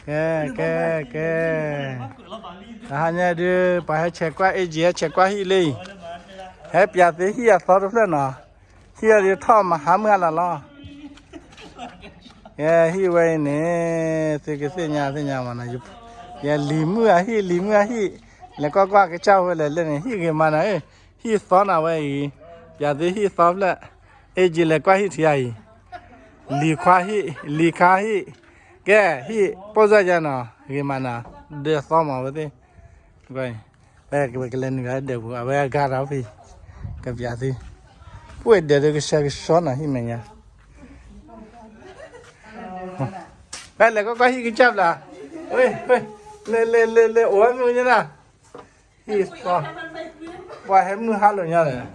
ကဲ ကဲ ကဲ, တဟါညါဒုး ပှၤဟဲဆဲးကွၢ် အ့ၣ်ကၠံ ဟဲဆဲးကွၢ်ဟံၣ်လံ, ဟဲပျးသုဟံၣ်အသီတဖျၢၣ်နီၤ, ဟံၣ်အဒုးထီၣ်မဟါမုၢ်ဟါလီၤလီၤ. ကဲ ဟံၣ်ဝဲအံၤန့ၣ် သုကသ့ၣ်ညါသ့ၣ်ညါမးနီၤ, ယလံၤမုၣ်အဟံၣ် လံၤမုၣ်အဟံၣ်, လဲၤကွၢ်ကွၢ်ကစၢ်ဝဲလဲၣ်လဲၣ်န့ၣ် ဟံၣ်ဂ့ၤမးနီၤ, ဟံၣ်သီနၤဝဲအံၤ, ပျးသုဟံၣ်သီဖျၢၣ်, အ့ၣ်ကၠံ လဲၤကွၢ်ဟံၣ်ထံအံၤ, လံၤခွါဟံၣ် လံၤခါဟံၣ်, ကဲ ဟံၣ်ပိၢ်စၢ်ယါနီၤ ဂ့ၤမးနီၤ, ဒၢးသီမးဝဲသ့ၣ်, ဝဲကလဲၤနုာ်လၢဒၢးပူၤ အဝဲအဂၤဒီးဖံး, ကပျးသု, ပှဲၤဒၢးဒုးကဆှဲကဆှီနီၤ ဟံၣ်မဲာ်ညါ, လဲၤကွၢ်ကွၢ်ဟံၣ်ကစၢ်ဘျး, လဲၤလဲၤလဲၤလဲၤ အိၣ်ဝဲမုၢ်ညါနီၤ, ဟံၣ်သီ, ပှၤဟဲမုၢ်ဟါလီၤညါလဲၣ်,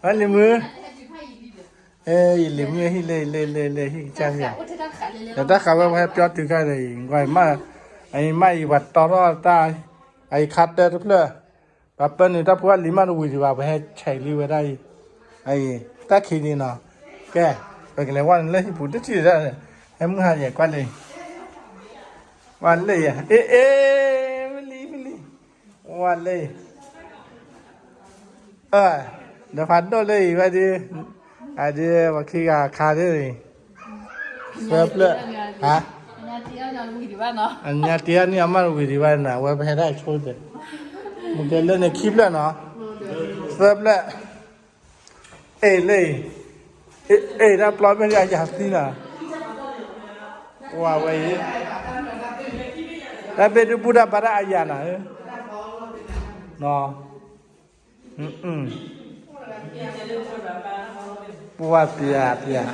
ဝဲလံၤမုၣ် လံၤမုၣ်ဟံၣ်လၢ လၢ လၢ လၢ ဟံၣ်ကစၢ်ဟံၣ်, ဒီးတၢ်ဃးဝဲ ပှၤဟဲပျီတုၤခါဒီးအံၤ, အံၤမ့ၢ်အံၤ ပှၤတီထီၣ်တၢ်, အံၤခါတၢတဖျၢၣ်, ပှၤပၢနုာ်တၢ်ဖိအလံၤမးတဝံၤဒံးဘၣ် ပှၤဟဲဆဲးလံဝဲဒၣ်အံၤ, အံၤ တၢ်ခံးလံနီၤ, ကဲ ပကလဲၤဝဲနုာ်လၢဟံၣ်ပူၤတထံၣ်ဒၣ်, ဟဲမုၢ်ဟါယဲၢ်ကွၢ်လံ, ဝဲလၢယဲၢ် အ့ အ့ မ့ၢ်လံ မ့ၢ်လံ ဝဲလၢ, ဒီးဖးဒိၣ်လၢအံၤဝဲဒုး, အဒုး ပှၤခံဂၤခါဒ်အံၤ, သၢဖျၢၣ်, ဟါ, အညါတံၤအန့ၣ်အမးတဝံၤဒံးဘၣ်နီၤ, အဝဲပဟဲဒၣ်ဆိဒီး, မ့ၢ်ကဲလၢန့ၣ်ခံဖျၢၣ်နီၤ, သၢဖျၢၣ်, အ့ၣ်လၢအံၤ, အ့ၣ်တၢ်ပျီမ့ၢ်ဒ်အယၤသံနီၤ, ဝဲအံၤ, တၢ်ဘ့ၣ်ဒုးဘူၣ်တၢ်ဘါတၢ်အယၤနီၤ, ပှၤပျးပျး,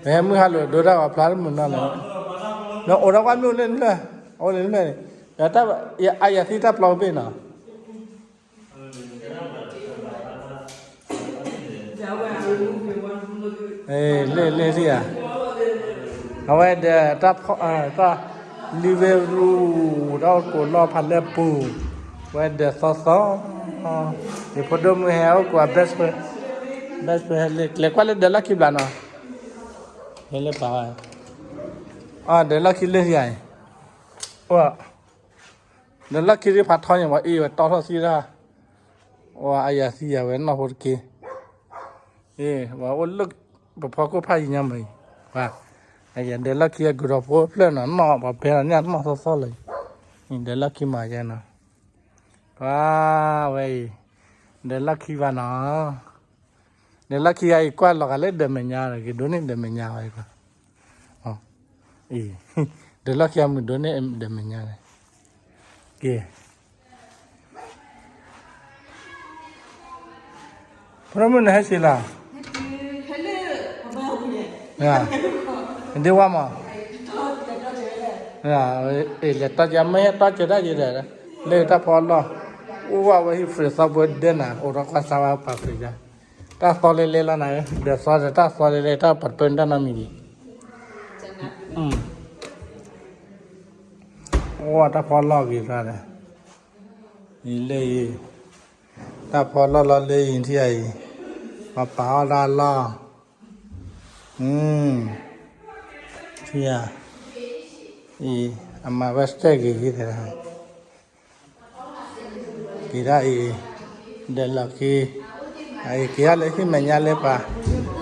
ပဟဲမုၢ်ဟါလိာ်ဒိတၢ်ဂီၤဖျါတမုာ်နီၤလီၤ, နအိၣ်ဒီးကွၢ်မ့ၢ်အိၣ်လၢနဖျၢၣ်, အိၣ်လၢနဖျၢၣ်န့ၣ်, ဒီးတၢ်အယၤသံတၢ်ပျီကဘ့ၣ်နီၤ လ့ၣ်လ့ၣ်လံဧါ, အဝဲဒီးတၢ်ဖီၣ်, တၢ်လံဝဲရူ, တၢ်အိၣ်ကိးလီၢ်ဖးလဲၢ်ပူၤ, ဝဲဒီးသီသီ, ယဖိဒိၣ်မုၣ်ဟဲအိၣ်ကိး best friend, best friend ဟဲလၢကျဲကွၢ်လၢဒီးလီၢ်ခံဘျးနီၤ, ဟဲလၢပာ်ဝဲ, ဒီးလီၢ်ခံလၢဟံၣ်အံၤ, အိၣ် ဒီးလီၢ်ခံဒ်ဖးထီညါ ပှၤအ့ၣ်ဝဲတီထီၣ်သံတၢ်, ဝဲအယၤသံယၤဝဲနီၢ်ဖိတက့ၢ်, အ့ၣ် ပှၤအိၣ်လၢပဖီခိၣ်ဖးယံၤညါမးအံၤ, ပှၤ, အယၤဒီးလီၢ်ခံအကူၢ်ဒီးဖိဖျၢၣ်နီၤ နီၢ်ပှၤဖဲလီၤန့ၣ်နီၢ်သီသီလီၤအံၤ, ဒီးလီၢ်ခံမၤယဲနီၤ, ပှၤ, ဝဲအံၤ, ဒီးလီၢ်ခံဘၣ်နီၤ ဒီးလီၢ်ခံဂၤအံၤကွၢ်လီၤဂာ်လၢဒီးမဲာ်ညါဒီး ကဒိးန့ၢ်ဒီးမဲာ်ညါဝဲကွၢ်, အံၤ, ဒီးလီၢ်ခံဂၤမုၢ်ဒိးန့ၢ်ဒီးမဲာ်ညါန့ၣ်, က့ၤ, ဖိဒိၣ်မုၣ်န့ၣ်ဟဲဆံးလီၤ, ဒ့ဝါမး, လဲၤတီက့ၤမ့ၢ်ဟဲတီက့ၤဒၣ်ယဲဒီး, လၢတၢ်ဖီလီၢ်, အိၣ်ဝဲဟံၣ် fridge သီပှဲၤဒဲနၤ အိၣ်ဒီးကွၢ်စါဝဲပာ် fridge ဒၣ်, တၢ်သီလဲလဲလီၤနၤ, ဒီးသီဒီးတၢ်သီလဲလဲ တၢ်ပှၤတပၢနုာ်တၢ်နီတမံၤဒံး, အိၣ်တၢ်ဖီလီၢ်ဂ့ၤလီၤဒီး, အံၤလၢအံၤ, တၢ်ဖီလီၢ်လီၤလၢအံၤထံၣ်အံၤ, ပှၤပာ်အီၣ်တၢ်လီၢ်, ထံၣ်ဧါ, အံၤ, အမၤဝဲစဲးဂ့ၤဂ့ၤတဲ, က့ၤဒၣ်အံၤ, ဒီးလီၢ်ခံ, အံၤက့ၤဒၣ်လၢဟံၣ်မဲာ်ညါလၢပှၤ,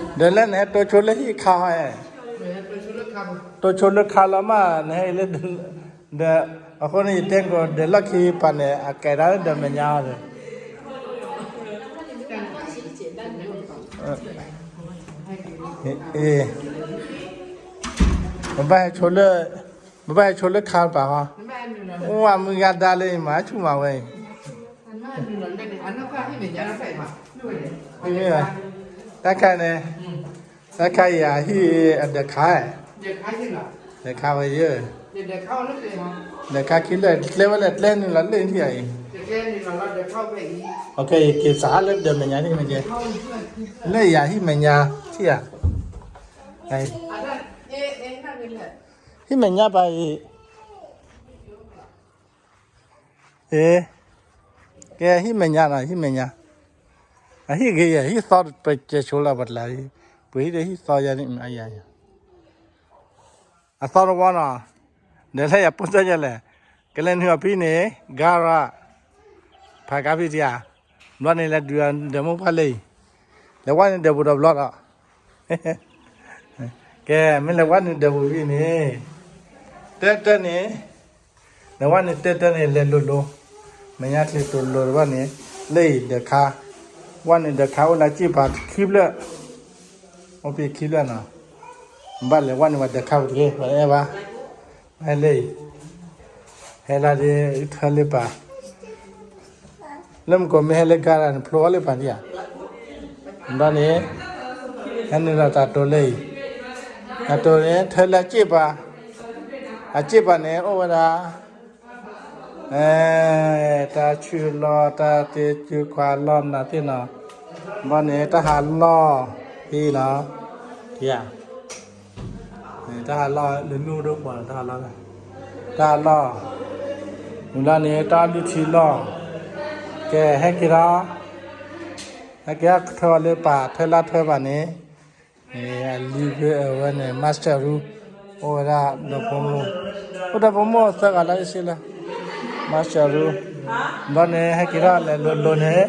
ဒီးလၢနဟဲတိဆိလၢဟံၣ်ခါဟီ, တိဆိလၢခါလီၤမး နဟဲလၢ, ဒီး, အဃိန့ၣ်ယတဲကီး ဒီးလီၢ်ခံပှၤန့ၣ် အကဲဒၣ်လၢဒီးမဲာ်ညါအီၤဒီး ပဘၣ်ဟဲဆိလၢ, ပဘၣ်ဟဲဆိလၢခါပာ်ဟီ, အိၣ်ဝဲမုၢ်ဂၤဒါလၢအံၤမၤဆူၣ်မးဝဲအံၤ, တၢ်ခါန့ၣ်, တၢ်ခါအံၤအဟံၣ်အဒီးခါ, ဒီးခါဝဲယဲ, ဒီးခါခံလၢကျဲဝဲလၢကျဲနုာ်လီၤလၢထံၣ်အံၤ, က့ၤစးလၢဒီးမဲာ်ညါန့ၣ်မ့ၢ်ကဲ, လၢယၤဟံၣ်မဲာ်ညါထံၣ်ဧါ, ဟံၣ်မဲာ်ညါပာ်အံၤ အ့, ကဲဟံၣ်မဲာ်ညါနီၤ ဟံၣ်မဲာ်ညါ, အဟံၣ်ဂ့ၤယဲ ဟံၣ်သီပကဲဆိလၢပတလး, ပှ့ၤဟံၣ်ဒီးဟံၣ်သီယါန့ၣ်အယါ, အသီတဝီနီၤ ဒီးလၢယၤပိၢ်စၢ်ယဲလဲၣ်, ကလဲၤနုာ်အီၤဖဲန့ၣ် ဂါရၢ်, ဖးကါဖဲထံဧါ, ဘျီန့ၣ်လဲၤဒုးဒီးမိၢ်ပှၢ်လၢအံၤ, လဲၤဝဲန့ၣ်ဒီးပူၤဒီးဘျီဒီး, ကဲ မ့ၢ်လဲၤဝဲန့ၣ်ဒီးပူၤဖဲန့ၣ်, တၢတၢန့ၣ်, လဲၤဝဲန့ၣ်တၢတၢန့ၣ် လဲၤလိၤလိၤ, မဲာ်ညါချံတိၤလိၤတဘၣ်န့ၣ်, လၢအံၤဒီးခါ, ဝဲန့ၣ်ဒီးခါအိၣ်လၢစ့ၢ်ပၤခံဖျၢၣ်, အိၣ်ဖဲခံဖျၢၣ်နီၤ, ဘၣ်လဲၤဝဲန့ၣ်ဝဲဒီးခါပူၤတဂ့ၤ ပအဲၣ်ဘၣ်, ဟဲလၢအံၤ, ဟဲလၢဒ်ထၢလၢပၤ လၢမုၢ်ကီၢ်မ့ၢ်ဟဲလၢဂါရၢ်န့ၣ် ဖျိအီၤလၢပၤဒံးဧါ, ဒီးန့ၣ်, ဟဲနုာ်လီၤတၢ်တိၤလၢအံၤ, တၢ်တိၤန့ၣ် ထၢလၢအစ့ၢ်ပၤ, အစ့ၢ်ပၤန့ၣ် အိၣ်ဝဲဒၣ်, တၢ်ဆူၣ်လီၤ တၢ်တ့ၢ်စုခွးလီၤမနုၤသ့ၣ်နီၤ, ဘီန့ၣ် တၢ်ဟးလီၢ်, ဟံၣ်နီၤ, ယၤ တၢ်ဟးလီၢ်လၢမ့ၣ်အူဒိၣ်ပှၤ တၢ်ဟးလီၢ်, တၢ်ဟးလီၢ်, မုၢ်လီၤန့ၣ် တၢ်အီၣ်လုၢ်ထံလီၢ်, ကဲ ဟဲက့ၤထီၣ်, ဟဲက့ၤထီၣ်ထၢအီၤလၢပၤ ထၢလၢထၢပၤန့ၣ်, အလံၤဖဲအဝဲန့ၣ် master room, အိၣ်ဝဲဒၣ်ဒီဖိမိၢ်, အိၣ်ဒီဖိမိၢ်သၢဂၤလၢအစ့လၢ, master room, ဘီန့ၣ် ဟဲက့ၤထီၣ်လဲၤလိၤလိၤန့ၣ်,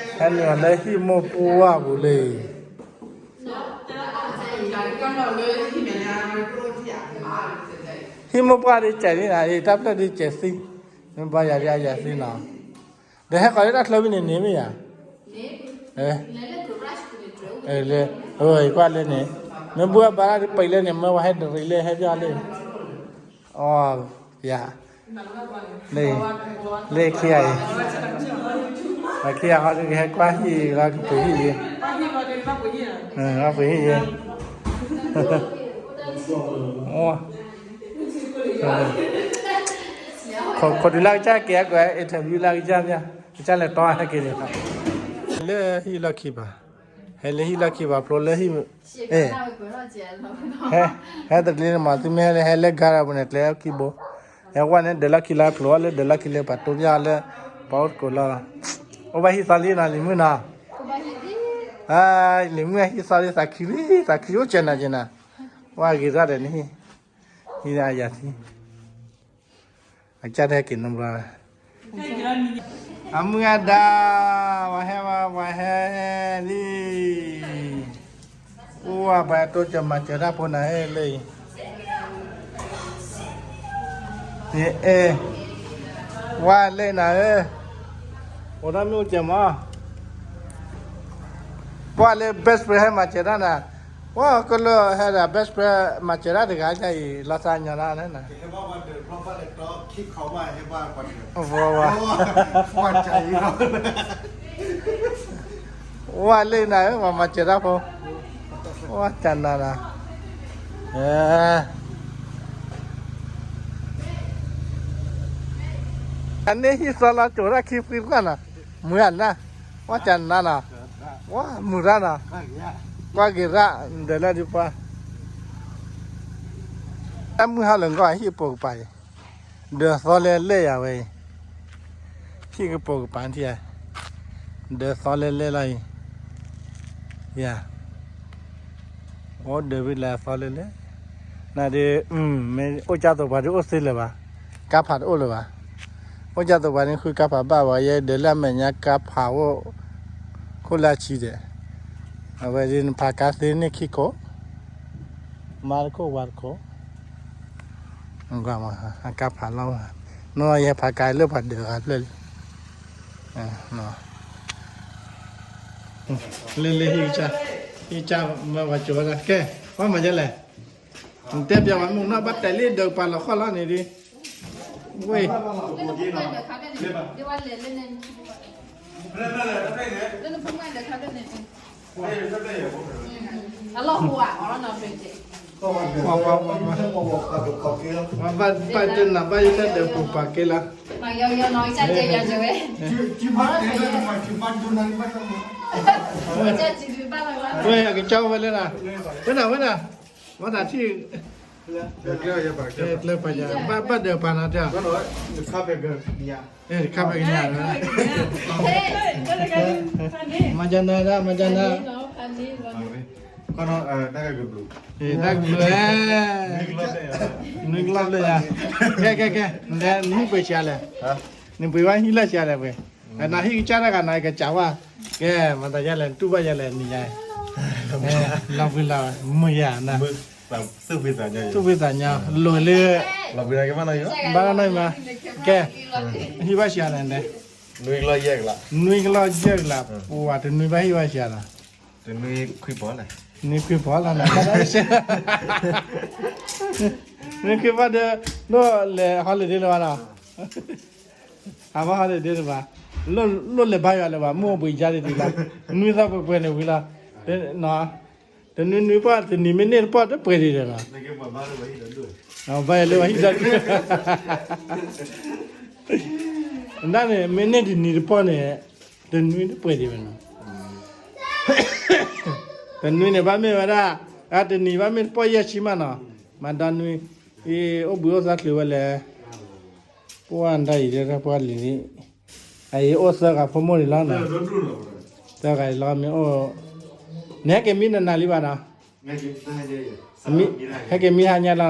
ဟဲနုာ်လီၤလၢဟံၣ်မိၢ်ပှၢ်ပူၤလံ ဟံၣ်မိၢ်ပှၢ်ဒ်စဲးန့ၣ်နၤ တၢ်ဖျၢၣ်ဒ်စဲးသံ, မ့ၢ်ဘၣ်ယၤဒ်အယၤသံနီၤ, ဒီးဟဲဃီၤလၢတၢ်ချၢဖဲန့ၣ်န့ၣ်မ့ၢ်ယၤ, လၢ, ယကွၢ်လၢန့ၣ်, မ့ၢ်ဘၣ်ဘၣ်ဒ်ပှၤလၢန့ၣ် မ့ၢ်ဝဲဟဲတရံးလၢဟဲပျီလၢ, အိ, ယၤ လၢခံဂၤအံၤ, ခံဂၤဃီဒုးကဟဲကွၢ်ဟံၣ်လၢကပှ့ၤဟံၣ်အံၤ, ပှ့ၤဟံၣ်အံၤ, ခိးတုၤလၢကစၢ်က့ၤအကွဲး interview လၢကစၢ်မ့ၢ်, ကစၢ်လဲၤတီဟဲက့ၤန့ၣ်, လၢဟံၣ်လီၢ်ခံဘၣ်, ဟဲလၢဟံၣ်လီၢ်ခံဘၣ်ဖျိလၢဟံၣ်, ဟဲ, ဟဲတလံန့ၣ်မး သုမ့ၢ်ဟဲလၢဟဲလၢဂၤရၢ်ပူၤန့ၣ် ကျဲအီၣ်ခံဘိ, ဟဲဝဲန့ၣ် ဒၢးလီၢ်ခံလၢဖျိလၢဒၢးလီၢ်ခံလၢပှၤတိၢ်ပျၢ်လၢ, ပှၤအိၣ်တကိးလီၢ်, အိၣ်ဘၣ်ဟံၣ်သီလံနီၤ လံၤမုၣ်နီၤ, လံၤမုၣ်ဟံၣ်သီလံ သးခံလံ သးခံအိၣ်ကဲနၤကဲနၤ, ဝဲဂ့ၤရၣ်ဒီးန့ၣ်, ဟံၣ်, ဟံၣ်လၢအယၤသံ အကစၢ်တဟဲက့ၤနီတဘျီ, အမုၢ်အဒါ, ပှၤဟဲဝဲ ပှၤဟဲလံ, အိၣ်ဝဲပှၤတိစၢၤမၤစၢၤတၢ်ဖိနၤဧၢလၢအံၤ, ယအဲၣ်, ဝဲလၢနၤဧၢ, အိၣ်ဒီးမ့ၢ်အိၣ်စၢၤမး, ပှၤလၢ best friend ဟဲမၤစၢၤတၢ်နၤ, ပှၤကလၢဟဲဒီး best friend မၤစၢၤတၢ်တဂၤအံၤ လီၤသးညီနၤန့ၣ်, ဝဲလၢနၤဧၢ ပှၤမၤစၢၤတၢ်ဖိ, ဝဲကနၤနၤ, အန့ၣ်ဟံၣ်သီလီၤကၠိၤတၢ်ခံဖှံတကွၢ်နၤ, မုၢ်အနၢ်, ဝဲကနၤနၤ, ဝဲမုၢ်ရၣ်နၤ, ကွၢ်က့ၤရၣ်, ဒၢးလၢဒုးပှၤ တၢ်မုၢ်ဟါလၢာ်ကီၢ် ဟံၣ်ပိာ်ကပၤအံၤ, ဒၢးသီလဲလဲၣ်ယၤဝဲအံၤ, ဟံၣ်ကပိာ်ကပၤထံၣ်ဧါ, ဒၢးသီလဲလဲၣ်လီၤအံၤ, ယၤ, အိၣ်ဒၢးဝံၤလၢသီလဲလဲၣ်, နဒုး, မ့ၢ်အိၣ်ကၢ်သိးပှၤဒုးအိၣ်သ့လၢၤဘၣ်, ကါဖးတအိၣ်လၢၤဘၣ်, အိၣ်ကၢ်သိးပှၤန့ၣ်ဃုကါဖးဘၣ်ဝဲ ယဲဒၢးလၢအမဲာ်ညါကါဖးအိၣ်, ခိၣ်လၢအဆံဒီး, အဝဲဒ်နဖးကါသ့န့ၣ်ခံခိၣ် မါတခိၣ်ဝၤတခိၣ်, အကါဖးလီၤ, နီၢ်ယဟဲဖးကါလၢပှၤဒၢးဂၤဖျၢၣ်လံ, လၢလၢဟံၣ်ကစၢ်, ဟံၣ်ကစၢ်မၢပှၤကၠိၤဝဲဒၣ် ကဲ, ပှၤမၤဒ်လဲၣ်, နတဲပျးဝဲမုၢ်နီၢ်ဘၣ်တဲလံဒၢးကပၤလီၤခီလီၤန့ၣ်ဒ်, ဝ့ၢ် ပှၤဘၣ်တနၤဘၣ်ယတၢ်ဒၢးပူၤပာ်ကဲလီၤ, ဝဲအကစၢ်ဝဲလၢနၤ, ဝဲနၤ, ဝဲနၤ, ဝဲတၢ်ထံၣ်, ကျဲပာ်ယၤ, ဘၣ်ဒၢးပာ်နၤတၢ်, တခါဖဲကညး, မၤကနၤဒၣ် မၤကနၤ, တၢ်ကဘျုး, နွံကလီၢ်ဘျဲၣ်ယၤ, ကဲ ကဲ ကဲ, နမ့ၢ်ပှ့ၤဆံးလဲၣ်, နပှ့ၤဘၣ်ဟံၣ်လၢဆံးလဲၣ်ပှ့ၤ, နဟံၣ်ကစၢ်တၢ်ဂၤနကစးဝါ, ကဲ မၤသးယၤလဲၣ် နတူၢ်ဘၣ်ယၤလဲၣ် နံၤယၤ, လီၤဘှံးလီၤ, မုာ်ယၤနၤ, သူၣ်ဖှံသးညီ, သူၣ်ဖှံသးညီ, လီၤလၢ, ဘၣ်နီၢ်မး, ကဲ, ဟံၣ်ဘၣ်ဆံးလဲၣ်, နွံကလီၢ်ယဲၢ်ကလး, ပှၤတနွံဘၣ်ဟံၣ်ဘၣ်ဆံးလီၤ, နွံခွံဖီလီၤ, နွံခွံဖီဒီး, ဒ်လဲၤ holiday လၢၤဘၣ်နီၤ, ဟးဘၣ် holiday လၢၤဘၣ်, လိၣ်လဲၤဘါယွၤလၢၤဘၣ်, မုၢ်အိၣ်ဘှံးယါဒ်ဒ်လီၤ, နွံသီပှဲၤပှဲၤန့ၣ်ဝံၤလီၤ, တနွံနွံပီၢ် တနံၤမ့ၢ်န့ၢ်တပီၢ်တပှဲၤဒံးဒီးလီၤ, ဘါယွၤလၢဟံၣ်ဒီး, ဒ်န့ၣ် မ့ၢ်န့ၢ်တနံၤတပီၢ်န့ၣ်, တနွံတပှဲၤဒံးဝဲနီၤ, တနွံန့ၣ် ဘၣ်မ့ၢ်ဝဲဒၣ်, အတနံၤဘၣ်မ့ၢ်တပီၢ်ယဲၢ်ဆံမးနီၤ, မၤဒီနွံ, အံၤအိၣ်ဘှံးအိၣ်သါချုးဝဲလဲၣ်, ပှၢ်ဒၣ်အံၤ ပှၢ်လံၤလံ, အအံၤအိၣ်သၢဂၤဖိမုၣ်ဒံးလီၤနီၤ, သၢဂၤအံၤလီၤမ့ၢ်အိၣ်, နဟဲက့ၤမံနနၤလံဘၣ်နီၤ, ဟဲက့ၤမံဟါညါလီၤနီ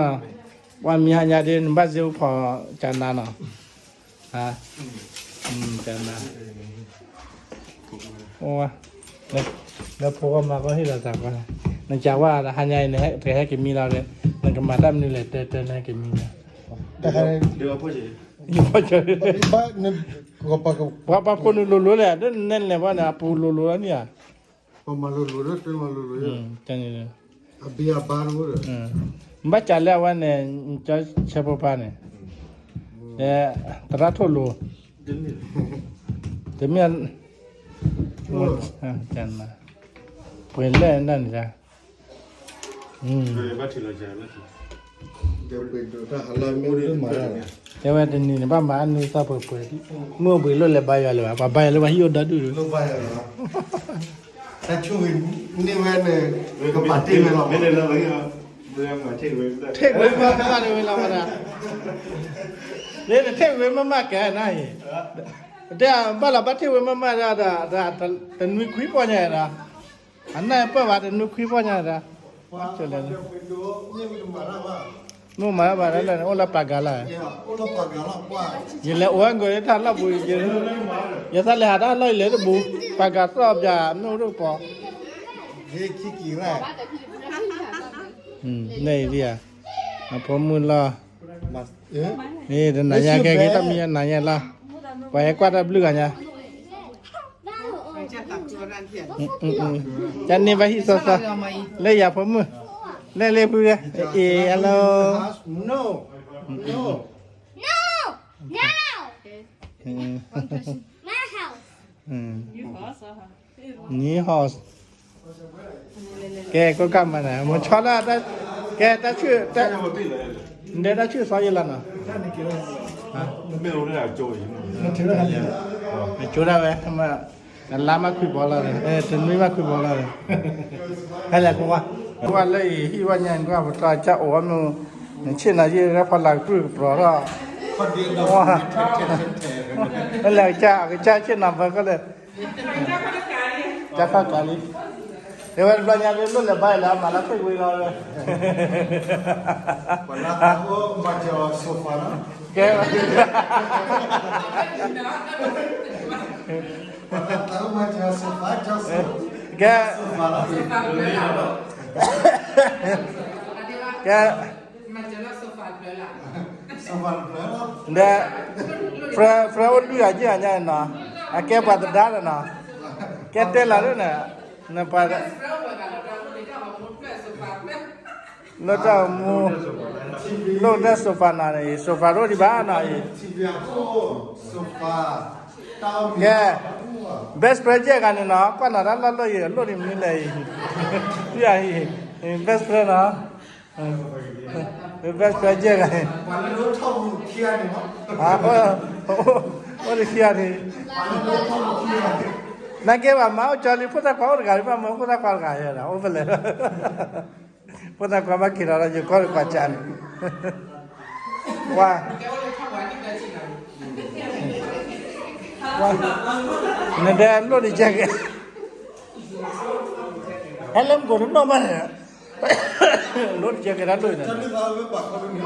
ၤ, ပှၢ်မံဟါညါဒ် နဘၣ်စ့အိၣ်ဖီၣ်ကနၤနီၤ, ကနၤ, လၢဖိကီၢ်မါကီၢ်ဟ့ၣ်လီၤသးကီ, နကးဝဲဒီးဟါညါအံၤ နတဟဲက့ၤမံလီၤ, နကမၤတၢ်မနုၤလဲၣ် တဲတဲ နဟဲက့ၤမံလီၤ, ယဖီၣ်ကၢ, ပှၤပှၤဖိနုာ်လိၤလိၤလဲၣ်, ဒ်နဲလဲၣ်ဘၣ်န့ၣ် အပူၤလိၤလိၤလီၤန့ၣ်ဧါ, တန့ၣ်, ဘၣ်ကးလၢအဝဲန့ၣ် ကၠီဆၢဖိပၢ်န့ၣ်, သရၣ်ထိၣ်လိၤ, တမ့ၢ်, ပှဲၤလဲၣ်ဒၣ်န့ၣ်, တဲဝဲတနံၤန့ၣ် ဘၣ်မၤအနွံသီပှဲၤပှဲၤ, မုၢ်အိၣ်ဘှံးလိၣ်လဲၤဘါယွၤလၢၤဘၣ်, ပှၤဘါယွၤလၢၤဘၣ် ဟံၣ်အိၣ်ဒီဒူၣ်ဒီး တၢ်ဆိၣ်ဂ့ၤန့ၢ်ဝဲန့ၣ်, ကပာ်တ့ၢ်ဝဲလီၤ, ထ့ၣ်ဝဲမးတၢ်ဝဲလီၤဝဲဒၣ်, လၢနထ့ၣ်ဝဲမးမးကဲနၤအံၤ, တဲဘၣ်လီၤဘၣ်ထ့ၣ်ဝဲမးမးဒီး, တနွံခွံပီၢ်ညါဒီး, အနၢ်ပၢၢ်ဘၣ်တနွံခွံပီၢ်ညါဒီး, မ့ၢ်မၤတၢ်ဘၣ်လၢန့ၣ် အိၣ်လၢပှၤဂၤလီၤ, ယလဲၤအိၣ်ဝဲကီးတၢ်လီၢ်ပူၤ, ယသးလဲၤဟးတၢ်လီၢ်အံၤလဲၤတဘူး, ပှၤဂၤသီၣ်ပၠး မ့ၢ်အိၣ်တကပီၤ, န့ၣ်အံၤဒ်ဧါ, အဖိမုၣ်လီၤ, မ့ၢ်တနၤညါကဲက့ၤတၢ်မံၤနၤညါလီၤ, ပှၤဟဲကွၢ်တၢ်ဘျုးဂၤညါ ကန့ၢ်ဘၣ်ဟံၣ်စီစီ, လၢယၤဖိမုၣ်, လၢလၢဖု, အ့ၣ် hello, new house, ကဲ ကိးကၢ်မၤနၤ မုၢ်ဆီလၢ, ကဲ တၢ်ဆူၣ်, နတၢ်ဆူၣ်စီယလီၤနီၤ, ကၠိဒၣ်ဝဲ, တလါမးခွံဘီလီၤ, တနွံမးခွံဘီလီၤ, ဟဲလဲၤကွၢ်, ကွၢ်လၢအံၤဟံၣ်ဝဲညါ ကွၢ်ပတီၢ်ကၢ်အိၣ်ဝဲမုၢ်, နဆ့ၣ်နီၤယုၢ်ရဲဖီလာ်ကပြုၢ်ကပြီၤထီၣ်, ဟဲလဲၤကစၢ်ကစၢ်ဆ့ၣ်နီၤဖၢကီၢ်လဲၣ်, ကၢ်ခီၣ်ကၢ်လံ, တဲဝဲတဘျီညါဒ်လိၣ်လဲၤဘါယွၤလၢအမၤလၢထ့ၣ်ဝဲလီၤ, ကဲ ကဲ, ကဲ, ဒီး, ဖရၢအိၣ်လွံၢ်ဂၤယဲၢ်ဂၤညါနီၤ, အကဲပှၤသဒါဒီးနီၤ, ကဲတဲလၢ်ဒ်န့ၣ်, နပှၤ လၢတၢ်မူ, လၢတၢ် sofa နၤန့ၣ်အံၤ sofa ရိၣ်ဒံးဘၣ်နီၤအံၤ, ကဲ, best friend ယဲၢ်ဂၤန့ၣ်နီၤ ကွၢ်နီၤတၢ်လီၢ်လီၢ်အံၤ အလိၣ်ဒံးမနုၤလဲၣ်အံၤ, အံၤ, best friend နီၤ, best friend ယဲၢ်ဂၤန့ၣ်, အိၣ်တခံဂၤန့ၣ်, နာ်က့ဘၣ်မၤအိၣ်ကၠီလံ ဖိသၣ်ခွါအိၣ်တဂၤလံ ဘၣ်မၤဖိသၣ်ခွါတဂၤယဲၢ်ဒီး အိၣ်ဖဲလဲၣ် ဖိသၣ်ခွါဘၣ်က့ၤဒီး ယကီၢ်တကွၢ်ကၢ်န့ၣ်, ကွၢ်, ကွၢ်, နဒဲလိၣ်ဒံးကဲက့ၤ, ဟဲလၢမုၢ်ကိၣ်တနီၣ်မးန့ၣ်, လိတကဲကဲဒၣ်ဒိၣ်န့ၣ်, လၢပာ်ဟီ,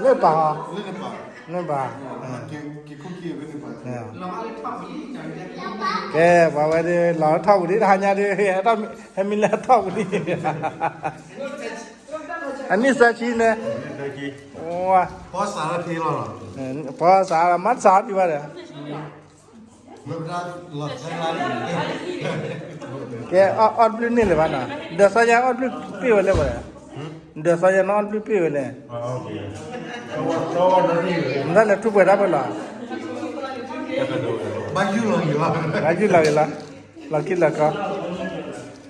လၢပာ်, ကဲ ပှၤဝဲဒၣ်လီၤထီၣ်ပူၤဒ်တဟါညါဒ် ဟဲမံလၢထီၣ်ပူၤဒ်, အနံၣ်သၢဆံန့ၣ်, ပီစးလီၤ မၤစးဒံးဘၣ်ဒီး ကဲ အီၣ်တဘျုးန့ၢ်လၢၤဘၣ်နီၤ, ဒီးစီၤယၤအီၣ်တဘျုးပ့ၢ်ဝဲလဲၣ်ဘၣ်, ဒီးစီၤယၤန့ၣ်အီၣ်တဘျုးပ့ၢ်ဝဲလဲၣ်, နတၢ်လဲၤထူၣ်ပှဲၤတၢ်ဖဲလီၤ, ဘၣ်ယုၢ်လီၤက့ၤလီၤ, လီၤခံလီၤကီ,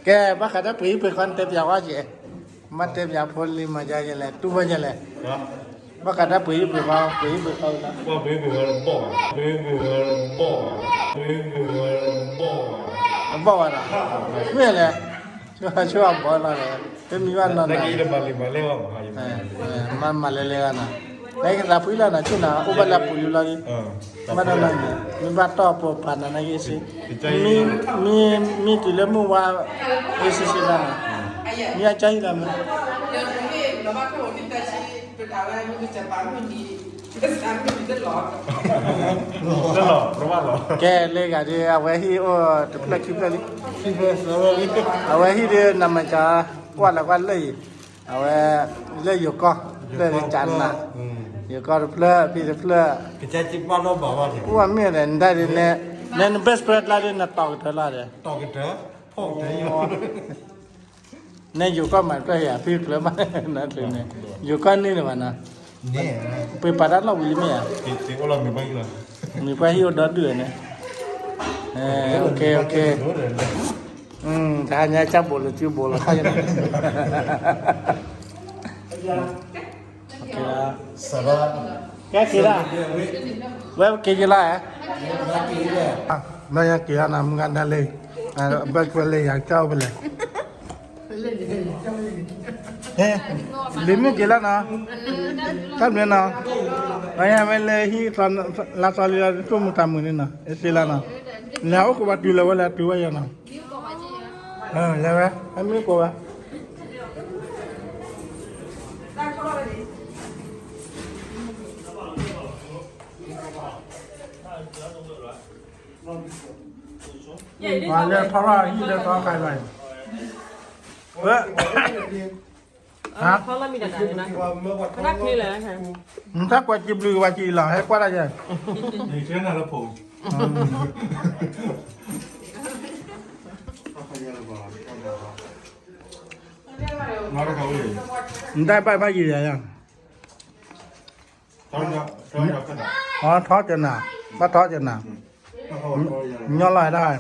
ကဲ ဘၣ်ဃးတၢ်ပှ့ၤဟံၣ်ပှ့ၤဃီနတဲပၠးဝဲက့ၤ, မ့ၢ်တဲပၠးဖိလံၤမၤဒ်လဲၣ် တူၢ်ဘၣ်ဒ်လဲၣ်, ဘၣ်ဃးတၢ်ပှ့ၤဟံၣ်ပှ့ၤဃီ ပှ့ၤဟံၣ်ပှ့ၤဃီ, ဘီၣ်ဝဲဒီး, မ့ၢ်လဲၣ်, ဆိအဘီလီၤဒီး တမံၤဘၣ်နီၤ, မၤမၤလဲၤလဲၤဂၤနီၤ, နကသးဖှံလီၤနီၤ ဆ့ၣ်နီၤ အိၣ်ဘၣ်လၢအပူၤလံလီၤ, ဘၣ်နီၤနီၤန့ၣ် မ့ၢ်ဘၣ်တီၢ်ပိာ်ပာ်နၤနာ်က့စ့, မ့ၢ်တုၤလၢမုၢ်ဝါ အ့စ့စ့လီၤ, မ့ၢ်အကါဟံၣ်လီၤမး ကဲ လၢဂၤဒ် အဝဲဟံၣ်အိၣ်တဖျၢၣ်ခံဖျၢၣ်လံ, အဝဲဟံၣ်ဒ်နမၤကၠီ ကွၢ်လီၤကွၢ်လၢအံၤ, အဝဲ လၢယိၤကီၢ် ဖျၢၣ်ဒ်ကၠးနၤ, ယိၤကီၢ်တဖျၢၣ် ဖံတဖျၢၣ်, အိၣ်မ့ၢ်ဒီး နဒၣ်ဒ်န့ၣ် န best friend လၢဒ်နတီၤကတၢၢ်လီၤဒီး တီၤကတၢၢ် ဖီၣ်ကတၢၢ် နယိၤကီၢ်မၤတဖျၢၣ်ယၤ ဖံတဖျၢၣ်ဘၣ်, နတဖျၢၣ်န့ၣ် ယိၤကီၢ်န့ၣ်န့ၣ်ဘၣ်နီၤ, ပပာ်တၢ်လီၢ်ဝံၤလံမ့ၢ်ဧါ, မ့ၢ်ပှၤဟံၣ်အိၣ်ဒီဒုၣ်န့ၣ်, အိၣ် အိၣ် တဟါညါကၢ်ဘိးလၢစုဘိးလီၤခါယၤ, ကဲက့ၤဒၣ်, ဝဲက့ၤက့ၤလီၤဧါ, ဘၣ်ယၤက့ၤလီၤနီၤ မုၢ်ဂၤဒၣ်လဲာ်, ဘၣ်ကွဲးလၢယၤကၢ်အိၣ်ဖဲလဲၣ် လံၤမုၣ်က့ၤလီၤနီၤ, တၢ်ဘျုးနီၤ, ပှၤညါဝဲလၢဟံၣ်လါသီလံလီၤ တိၢ်မုၢ်တၢ်မုၢ်န့ၣ်နီၤ အစ့လီၤနီၤ, လဲၤအိၣ်ကိးပှၤတုၤလၢၤဝဲလၢတုၤဝဲယၤနီၤ, လဲၤဝဲ အမ့ၢ်ကိးဝဲ ပှၤလဲၤထီၣ်ထီၣ်ဟံၣ်လၢသီခါလီၤ, ဝဲ ဟါ, နတၢ်ကွဲးစံးဘျုးကဘၣ်စံးအံၤလီၤ ဟဲကွၢ်တၢ်ယဲ, နတၢ်ဘၣ်ဘၣ်ယံၤယၤယၤ, အထီကနၤ, ဘၣ်ထီကနၤ, ညီလီၤဒၣ်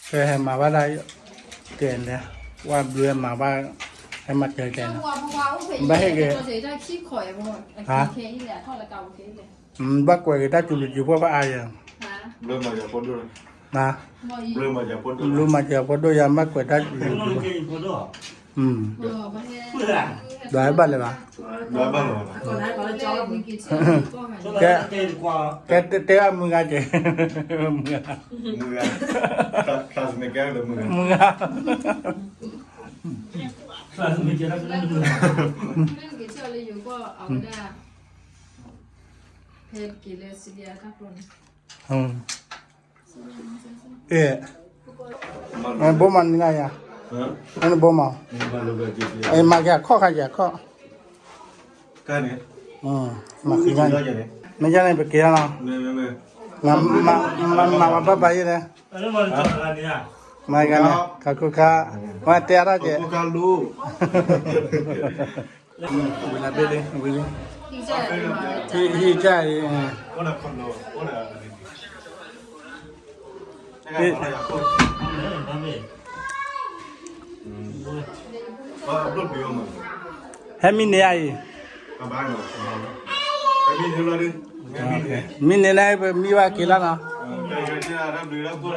ကဲဟဲမၤဘၣ်ဒၣ်, တဲန့ၣ်, ဝဲဘျုးဟဲမၤဘၣ်, ဟဲမၤတဲတဲန့ၣ်, ဘၣ်ဟ့ၣ်က့ၤ, ဟါ, ဘၣ်ကွဲးက့ၤတၢ်စံးဘျုးစံးဖှိၣ်ဘၣ်အါယၤ, ဘျုးမၤစၢၤ ဘျုးမၤစၢၤဖိဒိၣ်ယၤ ဘၣ်ကွဲးတၢ်စံးဘျုးစံးဖှိၣ်, ဒီးဟဲဘၣ်လဲၤဘၣ်, ကဲ, ကဲတဲအမုၢ်ဂၤကဲ, မုၢ်ဂၤ, မုၢ်ဂၤ, အဲ, ဘိမးနံၤလၢယၤ, ဘိမး, မၤက့ၤအခီၣ်ခါက့ၤအခီၣ်, မၤက့ၤ, မ့ၢ်ယါန့ၣ် ပက့ၤလီၤနီၤ, မၤဝဲဘၣ်ဘၣ်ယဲလဲၣ်, မၤက့ၤန့ၣ် ခါခူခါ, မၤတဲအါထီၣ်က့ၤ ဝံၤလၢဘ့ၣ်လံ, ဝံၤလံ, ဟံၣ်ကၢ်အံၤ, ဟဲမံန့ၢ်အံၤ, မံန့ၢ်န့ၣ် ပမံဘၣ်က့ၤလီၤနီၤ, က့ၤဒီးဟဲဒီးလၢ, ဒီးဖးဒီးဖး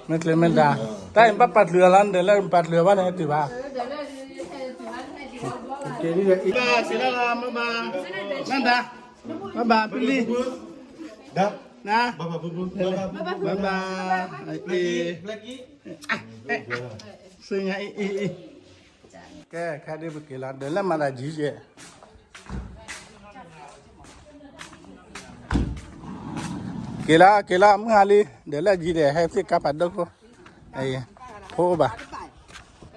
မ့ၢ်ကျဲၤမ့ၢ်ဒါ, တၢ်အံၤဘၣ်ပာ်တချုးအီၤလီၤ နဒၢးလၢပာ်တချုးအီၤဘၣ်န့ၣ်တုၤဘၣ်, ဘၣ်ဘၣ် ဘၣ်ဘၣ် ပလံၤ န ဘၣ်ဘၣ် စ့ညါအံၤအံၤအံၤ ကဲ ခဲဒုးပက့ၤလီၤ ဒီးလၢမၤတၢ်ယံၤယဲၢ် က့ၤလီၤ က့ၤလီၤ မုၢ်ဟါလံ ဒီးလၢယံၤဒီး ဟဲသ့ၣ်ကါဖးဒိၣ်ခိၣ် ဖိအိၣ်ဘၣ်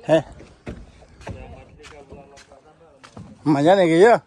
ဟဲ မၤညါန့ၣ်က့ၤယဲၢ်